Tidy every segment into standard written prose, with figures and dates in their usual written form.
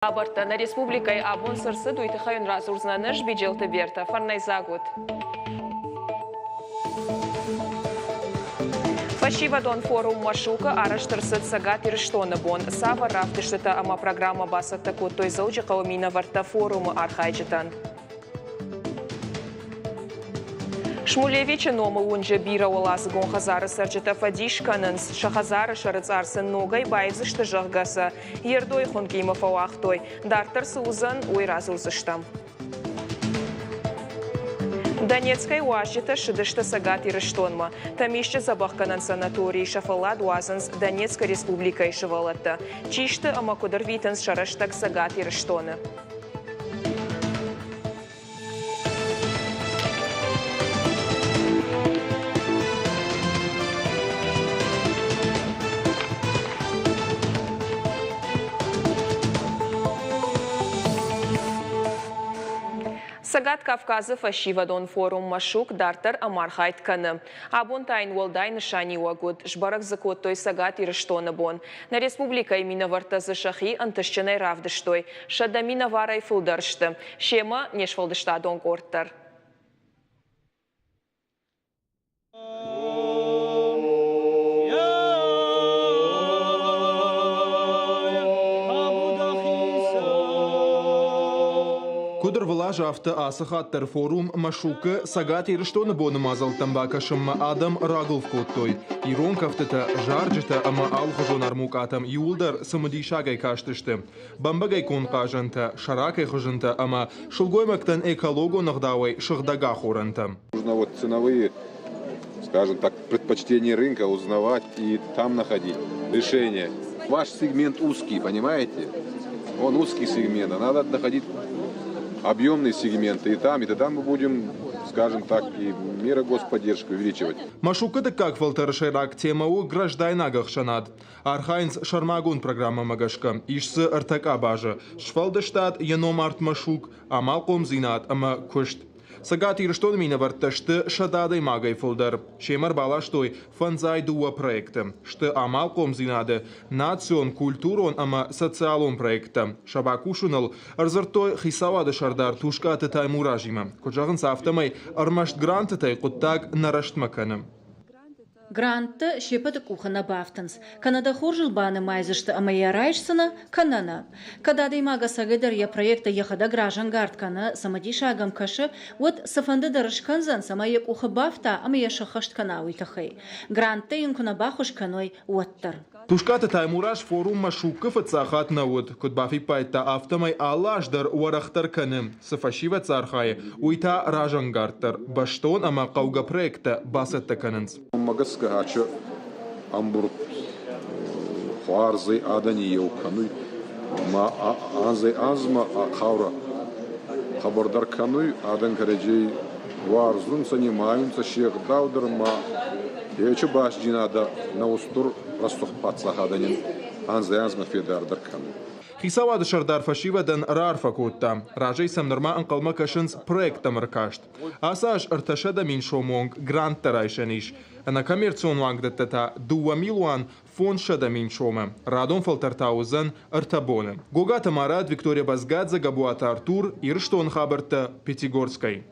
Хабӕрттӕ нӕ республикӕйы абон цы рцыд, уый тыххӕй уын радзурдзынӕн ӕз, Биджелты Бертӕ. Фӕрнӕйдзаг ут! Фӕсивӕдон форум Машук-ы арӕзт ӕрцыд Цӕгат Ирыстоны бон. Цавӕр равдыстытӕ ӕмӕ программӕ бацӕттӕ кодтой Дзӕуджыхъӕуы минӕвӕрттӕ форумы архайджытӕн? Шмулевичы номыл уынджы бирӕуӕладзыгон хӕдзары цӕрджытӕ фӕдис кӕнынц, сӕ хӕдзары сӕрыцъар сын ногӕй баивдзысты, зӕгъгӕ сӕ Ердойы хуынкъимӕ фӕуагътой. Дарддӕр цы уыдзӕн, уый радзурдзыстӕм. Донецкӕй уазджытӕ ссыдысты Цӕгат Ирыстонмӕ. Тӕмисчъы дзӕбӕхгӕнӕн санаторийы сӕ фӕллад уадзынц Донецкы республикӕйы сывӕллӕттӕ. Чи сты ӕмӕ куыд ӕрвитынц сӕ рӕстӕг Цӕгат Ирыстоны? Цӕгат Кавказы фӕсивӕдон форум Машук дарддӕр ӕмархайд кӕны. Абон та йын уӕлдай нысаниуӕг уыд, сбӕрӕг дзы кодтой Цӕгат Ирыстоны бон. Нӕ республикӕйы минӕвӕрттӕ дзы сӕхи ӕнтыстджынӕй равдыстой. 100 минӕварӕй фылдӕр сты. Семӕ не сфӕлдыстадон къорд дӕр. Куыд ӕрвылаз, афтӕ ацы хатт дӕр форум Машук-ы Цӕгат Ирыстоны боны мадзӕлттӕм бакӕсынмӕ адӕм рагуылф кодтой. Ирон кӕфтытӕ, зарджытӕ ӕмӕ алыхуызон армукъатӕм иууылдӕр цымыдисагӕй кастысты. Бӕмбӕгӕй конд хъазӕнтӕ, сӕракӕй хызынтӕ ӕмӕ сылгоймӕгтӕн экологон ӕгъдауӕй сыгъдӕг ахорӕнтӕ. Нужно вот ценовые, скажем так, предпочтения рынка узнавать и там находить решение. Ваш сегмент узкий, понимаете? Он узкий сегмент, а надо находить объемные сегменты и там, и тогда мы будем, скажем так, и меры господдержки увеличивать. Машукы дыккаг фӕлтӕры сӕйраг темӕ у граждайнаг ӕхсӕнад. Архайынц сӕрмагонд программӕмӕ гӕсгӕ. Ис дзы ӕртӕ къабазы: сфӕлдыстад, йӕ номард Машук, амалхъомдзинад ӕмӕ куыст. Цӕгат Ирыстоны минӕвӕрттӕ сты 100 адӕймагӕй фылдӕр. Семӕ ӕрбаластой 52 проекты. Сты амалхъомдзинады, национ, культурон ӕмӕ социалон проекттӕ. Сӕ бакусыныл ӕрдзырдтой хицауады сӕрдар Тускъаты Таймуразимӕ. Куыд зӕгъынц, афтӕмӕй ӕрмӕст грантытӕй хъуыддаг нӕ рӕстмӕ кӕны. Гранттӕ се ппӕты къухы нӕ бафтынц. Кӕнӕ дӕ хорзыл банымайдзысты ӕмӕ йӕ райсдзынӕ, кӕнӕ нӕ. Кӕд адӕймаг ӕцӕгӕйдӕр йӕ проекттӕ йӕхӕдӕг разӕнгард кӕны, цымыдисаг ӕм кӕсы, уӕд цыфӕнды дӕр скӕндзӕн, цӕмӕй йӕ къухы бафта ӕмӕ йӕ сӕххӕст кӕна, уый тыххӕй. Гранттӕ йын куы нӕ баххуыс кӕной, уӕддӕр. Тускъаты Таймураз форум Машук-ы фыццаг хатт нӕ уыд. Куыд бафиппайдта, афтӕмӕй алы аз дӕр уӕрӕхдӕр кӕны. Цы фӕсивӕд дзы архайы, уый та разӕнгарддӕр, бӕстон ӕмӕ хъӕугӕ проекттӕ бацӕттӕ кӕнынц. Уымӕ гӕсгӕ ачы ӕмбурд хуарзӕй адӕни еу кӕнуй ма анзӕй-анзмӕ хъаурӕ хъӕбӕрдӕр кӕнуй, адӕн кӕрӕдзей уарзунцӕ, нимайунцӕ се гъдау дӕр ма ечи басдзийнадӕ нӕ устур рӕсугъд паддзахадӕн анзӕй-анзмӕ федардӕр кӕнуй. Хицауады сӕрдар фӕсивӕдӕн раарфӕ кодта. Разӕй сӕм нырма ӕнхъӕлмӕ кӕсынц проекттӕм ӕркаст. Ацы аз 300 000 сомы онг гранттӕ райсӕн ис. Ӕнӕкоммерцион уагдӕттӕ та 2 500 000 сомы. Радон фӕлтӕр та уыдзӕн ӕртӕ боны. Гогаты Марат, Виктория Базгадзе, Габуаты Артур, Ирыстоны хабӕрттӕ, Пятигорскӕй.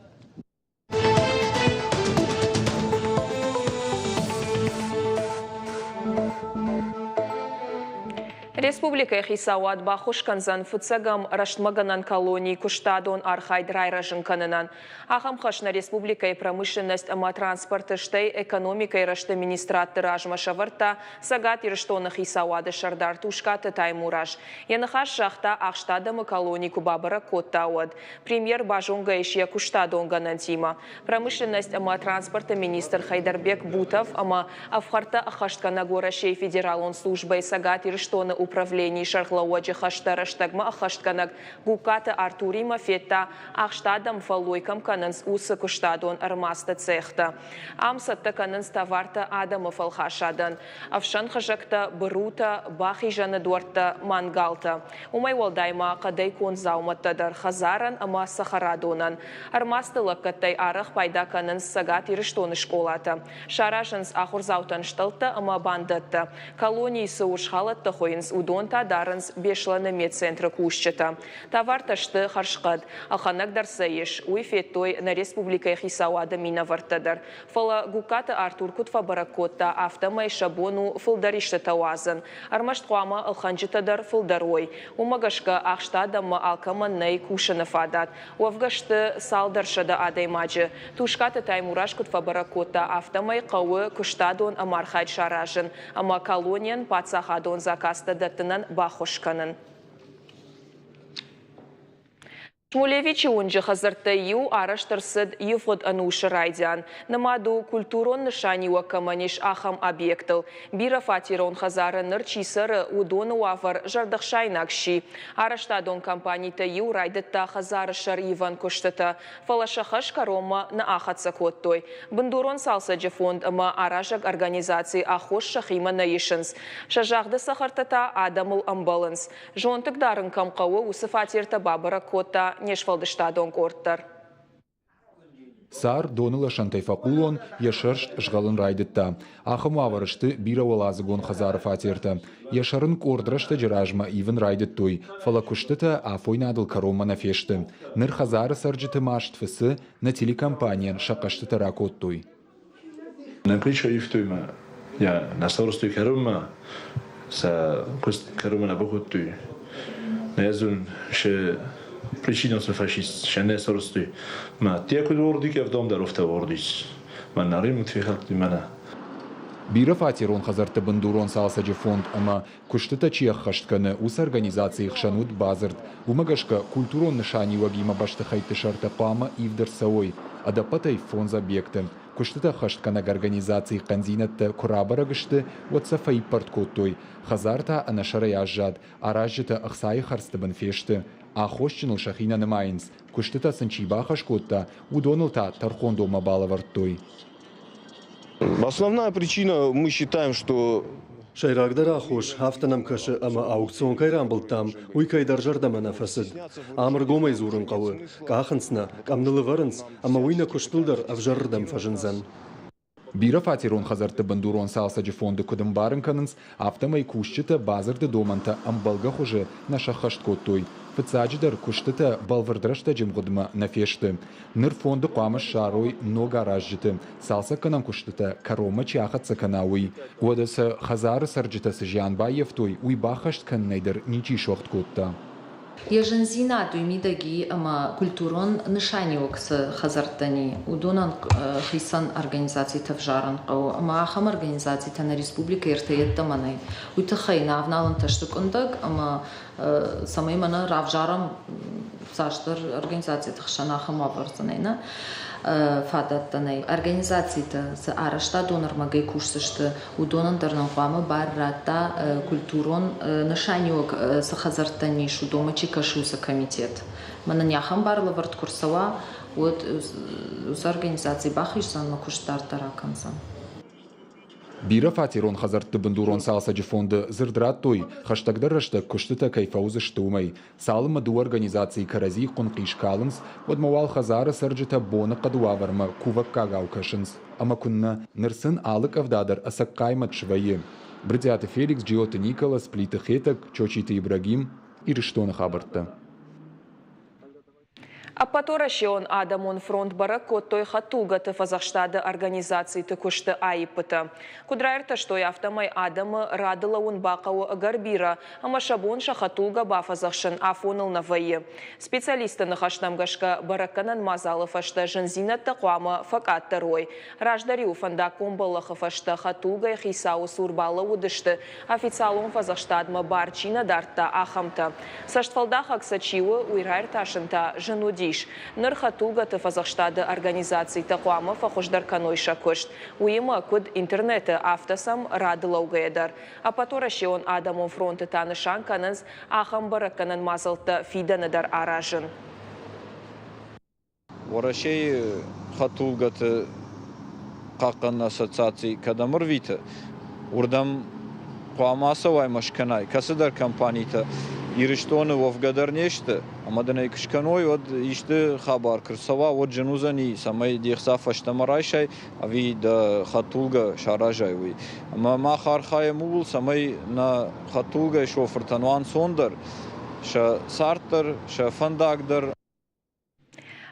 Республикӕйы хицауад баххуыс кӕндзӕн фыццӕгӕм рӕстмӕгӕнӕн колонийы куыстадон архайд райрӕзын кӕнынӕн. Ахӕм хӕс нӕ республикӕйы промышленность ӕмӕ транспорты, стӕй экономикӕйы рӕзты министрадты размӕ сӕвӕрдта Цӕгат Ирыстоны хицауады сӕрдар Тускъаты Таймураз. Йӕ ныхас загъта, ахст адӕмы колони куы бабӕрӕг кодта, уӕд. Премьер базонгӕ ис йӕ куыстадон гӕнӕнтимӕ. Промышленность ӕмӕ транспорты министр Хайдарбек Бутов ӕмӕ ӕфхӕрдтӕ ӕххӕстгӕнӕг Уӕрӕсейы Федералон службӕйы Цӕгат Ирыстоны управленийы сӕргълӕууӕджы хӕстӕ рӕстӕгмӕ ӕххӕстгӕнӕг Гугкаты Артуримӕ федта, ахст адӕм фӕллой кӕм кӕнынц, уыцы куыстадон ӕрмадзты цехтӕ. Ам цӕттӕ кӕнынц товартӕ адӕмы фӕлхасадӕн. Ӕфсӕн хызӕгтӕ, бырутӕ, бахизӕны дуӕрттӕ, мангалтӕ. Уымӕй уӕлдай ма хъӕдӕй конд дзаумӕттӕ дӕр хӕдзарӕн ӕмӕ цӕхӕрадонӕн. Ӕрмадзты лӕггӕдтӕй арӕх пайда кӕнынц Цӕгат Ирыстоны скъолатӕ. Саразынц ахуырдзаутӕн стъӕлттӕ ӕмӕ бандӕттӕ. Колонийы цы урс халӕттӕ хуыйынц, уыдон та дарынц Беслӕны медцентры кусджытӕ. Товартӕ сты хӕрзхъӕд, ӕлхӕнӕг дӕр сӕ ис, уый федтой нӕ республикӕйы хицауады минӕвӕрттӕ дӕр. Фӕлӕ Гугкаты Артур куыд фӕбӕрӕг кодта, афтӕмӕй сӕ бон у фылдӕр истытӕ уадзын. Ӕрмӕст хъуамӕ ӕлхӕнджытӕ дӕр фылдӕр уой. Уымӕ гӕсгӕ ахст адӕммӕ алкӕмӕн нӕй кусыны фадат. Уӕвгӕ сты цалдӕр сӕдӕ адӕймаджы. Тускъаты Таймураз куыд фӕбӕрӕг кодта, афтӕмӕй хъӕуы куыстадон ӕмархайд саразын ӕмӕ колонийӕн паддзахадон заказтӕ дӕттынӕн баххуыс кӕнын. Шмулевичы уынджы хӕдзӕрттӕй иу арӕзт ӕрцыд ивгъуыд ӕнусы райдиан. Нымад у, культурон нысаниуӕг кӕмӕн ис, ахӕм объектыл. Бирӕфатерон хӕдзары ныр чи цӕры, уыдоны уавӕр зӕрдӕхсаинаг сси. Арӕзтадон компанитӕй иу райдыдта хӕдзары сӕр ивӕн куыстытӕ, фӕлӕ сӕ хӕс кӕронмӕ нӕ ахӕццӕ кодтой. Бындурон цалцӕджы фонд ӕмӕ аразӕг организаци аххос сӕхимӕ нӕ исынц. Сӕ загъды цӕхӕртӕ та адӕмыл ӕмбӕлынц. Зонтыкк дарын кӕм хъӕуы, уыцы фатертӕ бабӕрӕг кодта не сфӕлдыстадон къорд дӕр. Цар доны лӕсӕнтӕй фӕхъулон, йӕ сӕрст згъӕлын райдыдта. Ахӕм уавӕры сты бирӕуӕладзыгон хӕдзары фатертӕ. Йӕ сӕр ын къорд рӕстӕджы размӕ ивын райдыдтой, фӕлӕ куыстытӕ афойнадыл кӕронмӕ нӕ фесты. Ныр хӕдзары цӕрджыты маст фыцы, нӕ телекомпанийӕн сӕ хъӕстытӕ ракодтой. Нӕ притча ивтой мӕ, йӕ нӕ сӕрстой кӕронмӕ, сӕ куыст кӕронмӕ нӕ бакодтой. Нӕ зон, се причина сын фашист, сӕ нӕ сӕрстой. Мӕ те куыд уордик ӕвдом дӕр уфтӕ уордис. Мӕ наримут фехӕлдти мӕнӕ. Бирӕфатерон хӕдзӕртты бындурон цалцӕджы фонд ӕмӕ куыстытӕ чи ӕххӕст кӕны, уыцы организацийы хсӕн уыд бадзырд. Уымӕ гӕсгӕ культурон нысаниуӕгимӕ бӕстыхӕйтты сӕртӕ хъуамӕ ивд ӕрцӕуой ӕдӕппӕтӕй фондз объекты. Куыстытӕ ӕххӕстгӕнӕг организацийы хъӕндзинӕдтӕ куы рабӕрӕг сты, уӕд сӕ фӕиппӕрд кодтой. Хӕдзар та ӕнӕсӕрӕй аззад, аразджытӕ ӕхцайы хӕрдзты бын фесты. Аххосджыныл сӕхи нӕ нымайынц, куыстытӕ сын чи бахӕс кодта, уыдоныл та тӕрхондонмӕ балӕвӕрдтой. Основная причина, мы считаем, что Сӕйрагдӕр аххос, афтӕ нӕм кӕсы, ӕмӕ аукцион кӕй рамбылдтам, уый кӕйдӕр зӕрдӕмӕ нӕ фӕцыд. Ам ӕргомӕй дзурын хъӕуы. Къахынц нӕ, къӕм ныл ӕвӕрынц, ӕмӕ уый нӕ куыстыл дӕр ӕвзӕрырдӕм фӕзындзӕн. Бирӕфатерон хӕдзӕртты бындурон цалцӕджы фонды куыд ӕмбарын кӕнынц, афтӕмӕй кусджытӕ бадзырды домӕнтӕ ӕмбӕлгӕ хуызы нӕ сӕххӕст кодтой. Фыццаджыдӕр, куыстытӕ бӕлвырд рӕстӕджы мгъуыдмӕ нӕ фесты. Ныр фонды хъуамӕ ссарой ног аразджыты, цалцӕггӕнӕн куыстытӕ кӕронмӕ чи ахӕццӕ кӕна, уый. Уӕдӕ сӕ хӕдзары цӕрджытӕ цы зиан баййӕфтой, уый баххӕст кӕнынӕй дӕр ничи суӕгъд кодта. Йӕ зындзинад уый мидӕг и, ӕмӕ культурон нысаниуӕг цы хӕдзӕрттӕн и, уыдонӕн хицӕн организацитӕ взарын хъӕуы. Ӕмӕ ахӕм организацитӕ нӕ республикӕйы ӕртӕ йеддӕмӕ нӕй. Уый тыххӕй нӕ авналӕнтӕ сты къуындӕг ӕмӕ цӕмӕй мӕнӕ равзарӕм цасдӕр организациты хсӕн ахӕм уавӕр дзы нӕй, нӕ фадӕттӕ нӕй. Организацитӕ цы арӕзтадон ӕрмӕгӕй кусдзысты, уыдонӕн дӕр нын хъуамӕ бар радта культурон нысаниуӕг цы хӕдзӕрттӕн ис, уыдонмӕ чи кӕсы, уыцы комитет. Мӕнӕн ахӕм бар лӕвӕрд куы рцӕуа, уӕд уыцы организаци бахиздзӕн ӕмӕ куыст дарддӕр акӕндзӕн. Бирӕфатерон хӕдзӕртты бындурон цалцӕджы фонды дзырд радтой, хӕстӕгдӕр рӕстӕг куыстытӕ кӕй фӕуыдзысты, уымӕй. Цалынмӕ дыууӕ организацийы кӕрӕдзийы хъуынхъис калынц, уӕдмӕ уал хӕдзары цӕрджытӕ боныхъӕды уавӕрмӕ кувӕггагау кӕсынц. Ӕмӕ куыннӕ, ныр сын алы къӕвда дӕр ӕцӕг хъаймӕт свӕййы. Брытъиаты Феликс, Джиоты Николас, Плиты Хетӕг, Чочиты Ибрагим, Ирыстоны хабӕрттӕ. Ӕппӕтуӕрӕсеон адӕмон фронт бӕрӕг кодтой хӕдтулгӕты фӕдзӕхстады организациты куысты аиппытӕ. Куыд раиртӕстой, афтӕмӕй адӕмы рады лӕууын бахъӕуы ӕгӕр бирӕ ӕмӕ сӕ бон сӕ хӕдтулгӕ бафӕдзӕхсын афоныл нӕ вӕййы. Специалистты ныхӕстӕм гӕсгӕ, бӕрӕггӕнӕн мадзалы фӕстӕ зындзинӕдтӕ хъуамӕ фӕкъаддӕр уой. Раздӕр-иу фӕндаггон бӕллӕхы фӕстӕ хӕдтулгӕйы хицауы цур балӕууыдысты, официалон фӕдзӕхстадмӕ бар чи нӕ дардта, ахӕмтӕ. Цӕстфӕлдахӕг сӕ чи у, уый раиртасын та зын уыдис. Ныр хӕдтулгӕты фӕдзӕхстады организацитӕ хъуамӕ фӕхуыздӕр кӕной сӕ куыст. Уыимӕ, куыд интернеты, афтӕ сӕм рады лӕугӕйӕ дӕр. Ӕппӕтуӕрӕсеон адӕмон фронты та нысан кӕнынц ахӕм бӕрӕггӕнӕн мадзӕлттӕ фидӕны дӕр аразын. Уӕрӕсейы хӕдтулгӕты хъахъхъӕнӕн ассоциаци кӕдӕм ӕрвиты, уырдӕм хъуамӕ ацӕуай ӕмӕ скӕнай. Кӕцыдӕр компанитӕ Ирыстоны уӕвгӕ дӕр не сты, ӕмӕ дын ӕй куы скӕной, уӕд исты хабар куы рцӕуа, уӕд зын уыдзӕни, цӕмӕй де хца фӕстӕмӕ райсай ӕви дӕ хӕдтулгӕ саразай, уый. Ӕмӕ мах архайӕм ууыл, цӕмӕй нӕ хӕдтулгӕйы шофыртӕн уа ӕнцондӕр, сӕ цард дӕр, сӕ фӕндаг дӕр.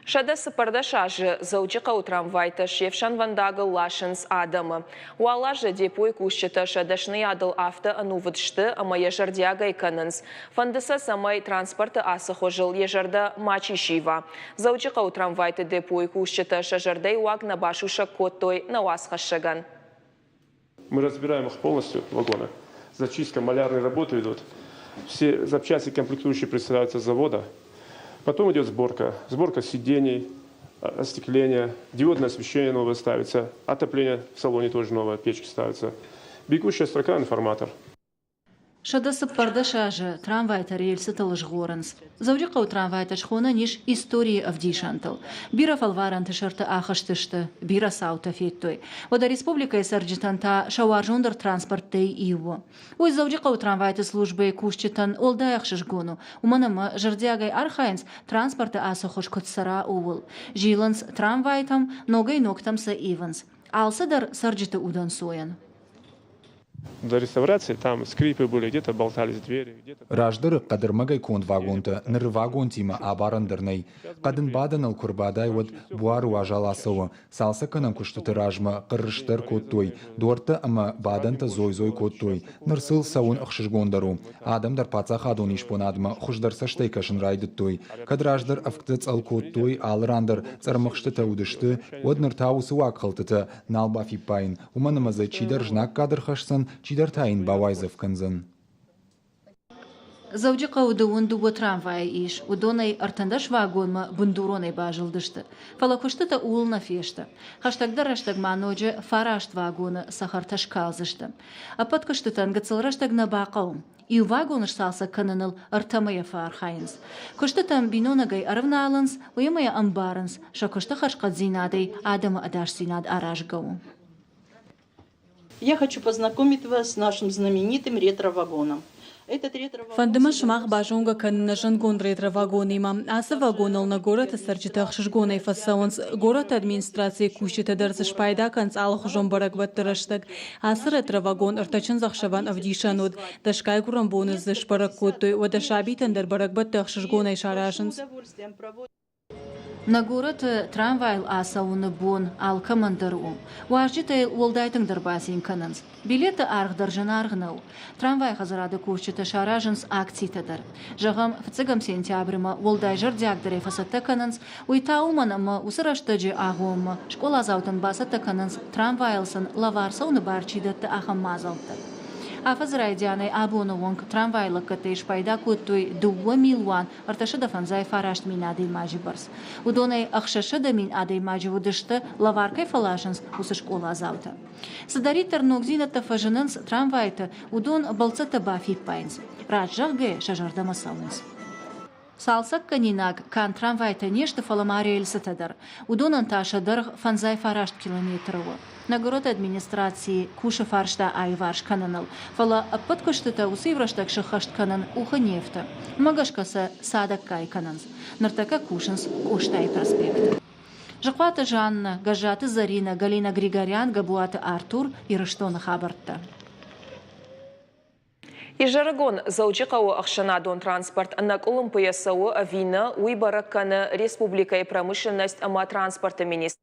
114 азы Дзӕуджыхъӕуы трамвайтӕ се фсӕнвӕндагыл ласынц адӕмы. Уал азы депойы кусджытӕ сӕ дӕсныйадыл афтӕ ӕнувыд сты, ӕмӕ йӕ зӕрдиагӕй кӕнынц. Фӕнды сӕ, цӕмӕй транспорты ацы хуызыл йӕ зӕрдӕ мачи сива. Дзӕуджыхъӕуы трамвайты депойы кусджытӕ сӕ зӕрдӕйы уаг нӕ басусӕг кодтой нӕ уацхӕссӕгӕн. Мы разбираем их полностью, вагоны. Зачистка, малярные работы идут. Все запчасти комплектующие присылаются с завода. Потом идет сборка. Сборка сидений, остекление, диодное освещение новое ставится, отопление в салоне тоже новое, печки ставятся. Бегущая строка, информатор. 114 азы трамвайтӕ рельсытыл згъорынц. Дзӕуджыхъӕуы трамвайтӕ схонӕн ис историйы ӕвдисӕнтыл. Бирӕ фӕлварӕнты сӕрты ахызтысты, бирӕ цаутӕ федтой. Уӕдӕ республикӕйы цӕрджытӕн та сӕ уарзондӕр транспорттӕй иу у. Уый Дзӕуджыхъӕуы трамвайты службӕйы кусджытӕн уӕлдай ӕхсызгон у, уымӕн ӕмӕ зӕрдиагӕй архайынц, транспорты ацы хуыз куыд цӕра, ууыл. Зилынц трамвайтӕм, ногӕй-ногтӕм сӕ ивынц. Алцыдӕр цӕрджыты удӕнцойӕн. До реставрации там скрипы были, где-то болтались двери, где-то... Раздӕры хъӕдырмӕгӕй конд вагонтӕ ныры вагонтимӕ абарӕн дӕр нӕй. Хъӕдын бадӕныл куы рбадай, уӕд буар уазал ацӕуы. Цалцӕггӕнӕн куыстыты размӕ хъыррыст дӕр кодтой, дуӕрттӕ ӕмӕ бадӕнтӕ дзой-дзой кодтой. Ныр сыл цӕуын ӕхсызгондӕр у. Адӕм дӕр паддзахадон исбонадмӕ хуыздӕр цӕстӕй кӕсын райдыдтой. Кӕд раздӕр ӕвгтӕ цъӕл кодтой, алы ран дӕр цъӕрмыхстытӕ уыдысты, уӕд ныр та уыцы уагхӕлдтытӕ нал бафиппайын, уымӕн ӕмӕ дзы чидӕр знаггад ӕрхӕсдзӕн, чидӕр та йын бауайдзӕф кӕндзӕн. Дзӕуджыхъӕуы дыууын дыууӕ трамвайы ис, уыдонӕй 13 вагонмӕ бындуронӕй базылдысты. Фӕлӕ куыстытӕ ууыл нӕ фесты. Хӕстӕгдӕр рӕстӕг ма ноджы фараст вагоны цӕхӕртӕ скалдзысты. Ӕппӕт куыстытӕн гыццыл рӕстӕг нӕ бахъӕуы. Иу вагон сцалцӕг кӕныныл ӕртӕ мӕйӕ фӕархайынц. Куыстытӕм бинонӕгӕй ӕрывналынц, уыимӕ йӕ ӕмбарынц, сӕ куысты хӕрзхъӕддзинадӕй адӕмы ӕдасдзинад аразгӕ у. Я хочу познакомить вас с нашим знаменитым ретро-вагоном. Фӕнды мӕ сымах базонгӕ кӕнын нӕ зындгонд ретро-вагонимӕ. Ацы вагоныл нӕ горӕты цӕрджытӕ ӕхсызгонӕй фӕцӕуынц. Горӕты администрацийы кусджытӕ дӕр дзы спайда кӕнынц алыхуызон бӕрӕгбӕтты рӕстӕг. Ацы ретро-вагон ӕртӕ чындзӕхсӕвӕн ӕвдисӕн уыд. Дӕсгай гуырӕн боны дзы сбӕрӕг кодтой, уӕдӕ сабитӕн дӕр бӕрӕгбӕттӕ ӕхсызгонӕй саразынц. Нӕ горӕты трамвайыл ацӕуыны бон алкӕмӕн дӕр у. Уазджытӕ йыл уӕлдай тынгдӕр бацин кӕнынц. Билеты аргъ дӕр зынаргъ нӕу. Трамвайы хӕдзарады кусджытӕ саразынц акцитӕ дӕр. Зӕгъӕм, фыццӕгӕм сентябрьмӕ уӕлдай зӕрдиагдӕрӕй фӕцӕттӕ кӕнынц, уый та уымӕн, ӕмӕ уыцы рӕстӕджы агъоммӕ скъоладзаутӕн бацӕттӕ кӕнынц, трамвайыл сын лӕвар цӕуыны бар чи дӕтты, ахӕм мадзӕлттӕ. Афӕдзы райдианӕй абоны онг трамвайы лӕггӕдтӕй спайда кодтой 2 359 000 адӕймаджы бӕрц. Уыдонӕй 600 000 адӕймаджы уыдысты, лӕвар кӕй фӕласынц, уыцы скъоладзаутӕ. Цыдӕриддӕр ногдзинӕдтӕ фӕзынынц трамвайты, уыдон бӕлццӕттӕ бафиппайынц. Раст зӕгъгӕйӕ, сӕ зӕрдӕмӕ цӕуынц. Цалцӕггӕнинаг канд трамвайтӕ не сты, фӕлӕ ма рельсытӕ дӕр. Уыдонӕн та сӕ дӕргъ 59 километры у. Нӕ горӕты администраци кусы фарста аиварс кӕныныл, фӕлӕ ӕппӕт куыстытӕ уыцы иу рӕстӕг сыххӕст кӕнын къухы не фты. Уымӕ гӕсгӕ сӕ цадӕггай кӕнынц. Ныртӕккӕ кусынц Къостайы проспекты. Зыхъуаты Жаннӕ, Гӕззаты Зӕринӕ, Галина Григорян, Гӕбуаты Артур, Ирыстоны хабӕрттӕ. Изӕрыгон Дзӕуджыхъӕуы ӕхсӕнадон транспорт ӕнӕкъуылымпыйӕ цӕуы ӕви нӕ, уый бӕрӕг кӕны республикӕйы промышленность ӕмӕ транспорты министр.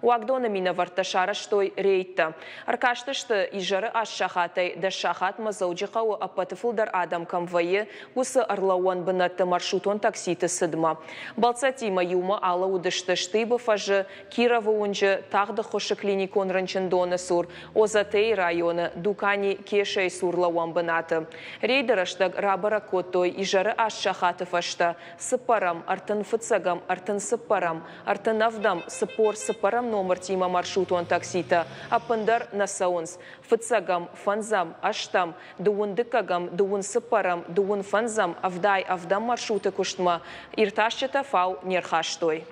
Уагдоны минӕвӕрттӕ сарӕзтой рейдтӕ. Ӕркастысты, изӕры аст сахатӕй дӕс сахатмӕ Дзӕуджыхъӕуы ӕппӕты фылдӕр адӕм кӕм вӕййы, уыцы ӕрлӕууӕн бынӕтты маршрутон такситы цыдмӕ. Бӕлццӕттимӕ иумӕ алӕууыдысты Штыбы фӕзы, Кировы уынджы, тагъд ӕххуысы клиникон рынчындоны цур, ОЗТ-йы районы дукани Кешайы цур лӕууӕн бынаты. Рейды рӕстӕг рабӕрӕг кодтой изӕры аст сахаты фӕстӕ цыппӕрӕм, ӕртын фыццӕгӕм, ӕртын цыппӕрӕм, ӕртын ӕвдӕм, 44-ӕм номыртимӕ маршрутон такситӕ ӕппындӕр нӕ цӕуынц. Фыццӕгӕм, фӕндзӕм, ӕстӕм, дыууын дыккӕгӕм, дыууын цыппӕрӕм, дыууын фӕндзӕм, 77-ӕм маршруты куыстмӕ иртасджытӕ фау не рхастой.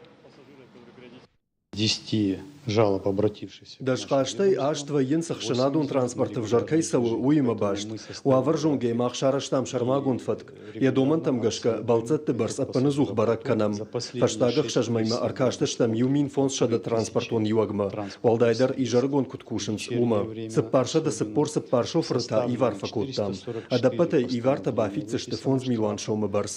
10 Жалоб, обратившихся. Дӕсхъазтӕй аст вӕййынц ӕхсӕнадон транспорт ӕвзӕр кӕй цӕуы, уыимӕ баст. Уавӕр зонгӕ мах сарӕзтам сӕрмагонд фӕтк. Йӕ домӕнтӕм гӕсгӕ бӕлццӕтты бӕрц ӕппынӕдзух бӕрӕг кӕнӕм. Фӕстаг ӕхсӕз мӕймӕ ӕркастыстӕм 1500 транспортон иуӕгмӕ, уӕлдайдӕр изӕрыгон куыд кусынц, уымӕ. 444 шофыры та ивар фӕкодтам. Ӕдӕппӕтӕй ивартӕ бафиддзысты 5 милуан сомы бӕрц.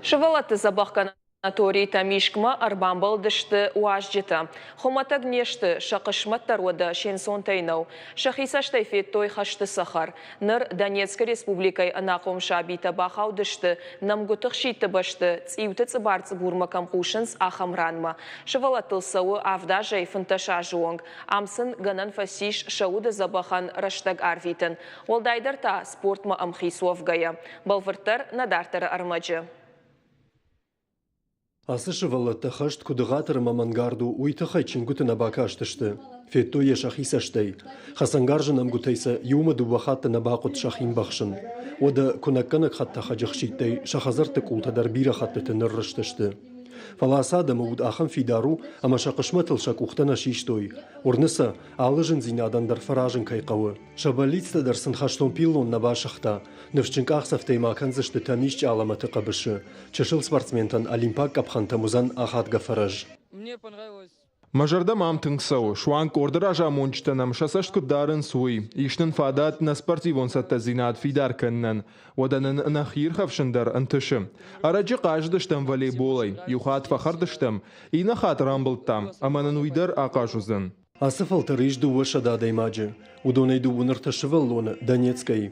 Сывӕллӕтты дзӕбӕхгӕнӕн санаторий Тӕмискъмӕ ӕрбамбӕлдысты уазджытӕ. Хуымӕтӕг не сты, сӕ хъысмӕт дӕр уӕдӕ се нцонтӕй нӕу. Сӕхи цӕстӕй федтой хӕсты цӕхӕр. Ныр Донецкы республикӕйы ӕнахъом сабитӕ бахаудысты, нӕмгуыты хситты бӕсты цъиуты цъыбар-цъыбурмӕ кӕм хъусынц, ахӕм ранмӕ. Сывӕллӕттыл цӕуы 7 азӕй 15 азы онг. Ам сын гӕнӕн фӕцис сӕ уды дзӕбӕхӕн рӕстӕг арвитын. Уӕлдайдӕр та спортмӕ ӕмхиц уӕвгӕйӕ. Бӕлвырддӕр нӕ дарддӕры ӕрмӕджы. Ацы сывӕллӕттӕ хӕст куыд ӕгъатыр ӕмӕ мӕнгард у, уый тыххӕй чингуыты нӕ бакастысты. Федтой йӕ сӕхи цӕстӕй. Хӕцӕнгарзы нӕмгуытӕй сӕ иумӕ дыууӕ хатты нӕ бахъуыд сӕхи мбӕхсын. Уӕдӕ куынӕггӕнӕг хӕдтӕхӕджы хситтӕй сӕ хӕдзӕртты къултӕ дӕр бирӕ хӕттыты ныррызтысты. Фӕлӕ ацы адӕмы уд ахӕм фидар у, ӕмӕ сӕ хъысмӕтыл сӕ къухтӕ нӕ систой. Уырны сӕ, алы зындзинадӕн дӕр фӕразын кӕй хъӕуы. Сӕ бӕллицтӕ дӕр сын хӕстон пиллон нӕ басыгъта. Ныфсджын къахдзӕфтӕй ма кӕндзысты Тӕмисчъы алӕмӕты хъӕбысы. Чысыл спортсментӕн олимпаг къӕпхӕнтӕм уыдзӕн ахадгӕ фӕрӕз. Мӕ зӕрдӕ мӕм тынг цӕуы, суанг къорды разамонджытӕ нӕм сӕ цӕст куыд дарынц, уый. Ис нын фадат нӕ спортивон цӕттӕдзинад фидар кӕнынӕн. Уӕдӕ нын нӕхи ирхӕфсын дӕр ӕнтысы. Ӕрӕджы хъазыдыстӕм волейболӕй. Иу хатт фӕхӕрд стӕм, иннӕ хатт рамбылдтам, ӕмӕ нын уый дӕр ахъаз уыдзӕн. Ацы фӕлтӕры ис 200 адӕймаджы. Уыдонӕй дыууын ӕртӕ сывӕллоны Донецкӕй.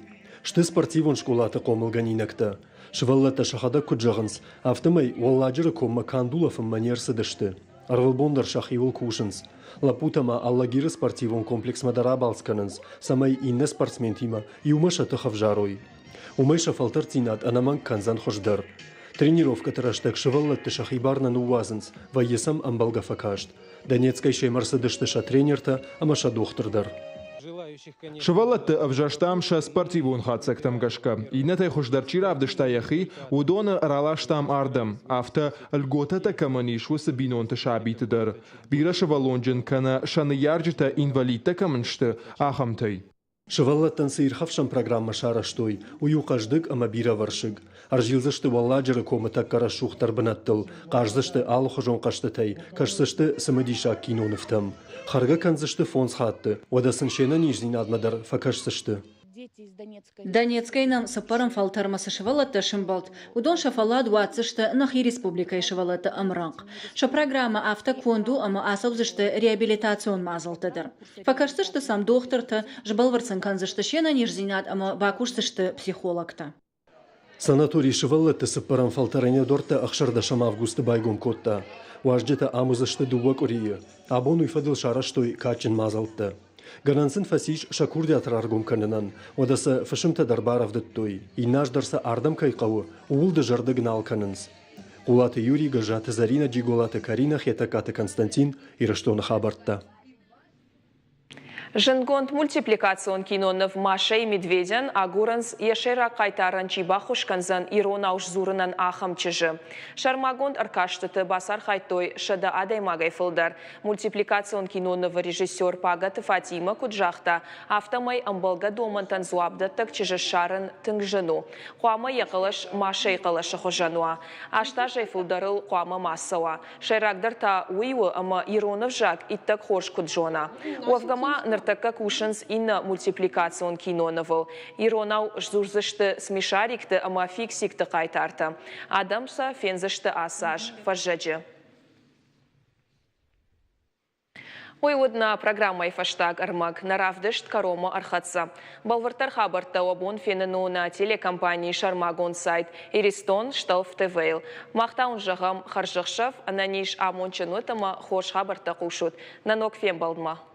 Сты спортивон скъолаты хъомылгӕнинӕгтӕ. Сывӕллӕттӕ сӕхӕдӕг куыд зӕгъынц, афтӕмӕй Уӕлладжыры коммӕ канд улӕфынмӕ не рцыдысты. Ӕрвылбон дӕр сӕхиуыл кусынц. Лӕппутӕ ма Алагиры спортивон комплексмӕ дӕр абалц кӕнынц, цӕмӕй иннӕ спортсментимӕ иумӕ сӕ тых ӕвзарой. Уымӕй сӕ фӕлтӕрддзинад ӕнӕмӕнг кӕндзӕн хуыздӕр. Тренировкӕты рӕстӕг сывӕллӕтты сӕхи бар нӕ ныууадзынц, вӕййы сӕм ӕмбӕлгӕ фӕкаст. Донецкӕй сӕм ӕрцыдысты сӕ тренертӕ ӕмӕ сӕ дохтыр дӕр. Сывӕллӕтты ӕвзӕрстам сӕ спортивон хатдзӕгтӕм гӕсгӕ. Иннӕтӕй хуыздӕр чи равдыста йӕхи, уыдоны раластам ардӕм. Афтӕ, льготӕтӕ кӕмӕн ис, уыцы бинонты сабиты дӕр. Бирӕсывӕллонджын кӕнӕ сӕ ныййарджытӕ инвалидтӕ кӕмӕн сты, ахӕмтӕй. Сывӕллӕттӕн цы ирхӕфсӕн программӕ сарӕзтой, уый у хъӕздыг ӕмӕ бирӕвӕрсыг. Ӕрзилдзысты Уӕлладжыры комы тӕккӕ рӕсугъддӕр бынӕттыл, хъаздзысты алыхуызон хъӕзтытӕй, кӕсдзысты цымыдисаг кинонывтӕм. Хӕргӕ кӕндзысты фондз хатты, уӕдӕ сын се нӕниздзинадмӕ дӕр фӕкӕсдзысты. Донецкӕй нӕм цыппӕрӕм фӕлтӕрмӕ цы сывӕллӕттӕ сӕмбӕлд, уыдон сӕ фӕллад уадздзысты нӕхи республикӕйы сывӕллӕтты ӕмрӕнхъ. Сӕ программӕ афтӕ конд у, ӕмӕ ацӕудзысты реабилитацион мадзӕлттӕ дӕр. Фӕкӕсдзысты сӕм дохтыртӕ, сбӕлвырд сын кӕндзысты се нӕниздзинад ӕмӕ бакусдзысты психологтӕ. Санаторий сывӕллӕтты цыппӕрӕм фӕлтӕрӕн йӕ дуӕрттӕ 16 августы байгом кодта. Уазджытӕ ам уыдзысты дыууӕ къуырийы. Абон уый фӕдыл сарӕзтой кадджын мадзӕлттӕ. Гӕнӕн сын фӕцис сӕ курдиат раргом кӕнынӕн, уӕдӕ сӕ фысымтӕ дӕр барӕвдыдтой. Иннӕ аз дӕр сӕ ардӕм кӕй хъӕуы, ууыл дызӕрдыг нал кӕнынц. Хъулаты Юрий, Гӕззаты Зӕринӕ, Джиголаты Каринӕ, Хетӕгкаты Константин, Ирыстоны хабӕрттӕ. Зындгонд мультипликацион киноныв «Маша и медведь»-ӕн агурынц, йӕ сӕйраг хъайтарӕн чи баххуыс кӕндзӕн иронау сдзурынӕн, ахӕм чызджы. Сӕрмагонд ӕркастыты бацархайдтой 100 адӕймагӕй фылдӕр. Мультипликацион кинонывы режиссер Пагӕты Фатимӕ куыд загъта, афтӕмӕй ӕмбӕлгӕ домӕнтӕн дзуапдӕттӕг чызджы ссарын тынг зын у. Хъуамӕ йӕ хъӕлӕс Машӕйы хъӕлӕсы хуызӕн уа. Аст азӕй фылдӕр ыл хъуамӕ ма цӕуа. Сӕйрагдӕр та уый у, ӕмӕ ирон ӕвзаг иттӕг хорз куыд зона. Уӕвгӕ ма ныртӕккӕ кусынц иннӕ мультипликацион кинонывыл. Иронау сдзурдзысты смешарикты ӕмӕ фиксикты хъайтартӕ. Адӕм сӕ фендзысты ацы аз, фӕззӕджы. Уый уыд нӕ программӕйы фӕстаг ӕрмӕг. Нӕ равдыст кӕронмӕ ӕрхӕццӕ. Бӕлвырддӕр хабӕрттӕ уӕ бон фенын у нӕ телекомпанийы сӕрмагонд сайт Иристон Штелф ТВ-йыл. Мах та уын зӕгъӕм хӕрзӕхсӕв, ӕнӕниз, амондджын ут ӕмӕ хорз хабӕрттӕ хъусут. Нӕ ног фембӕлдмӕ!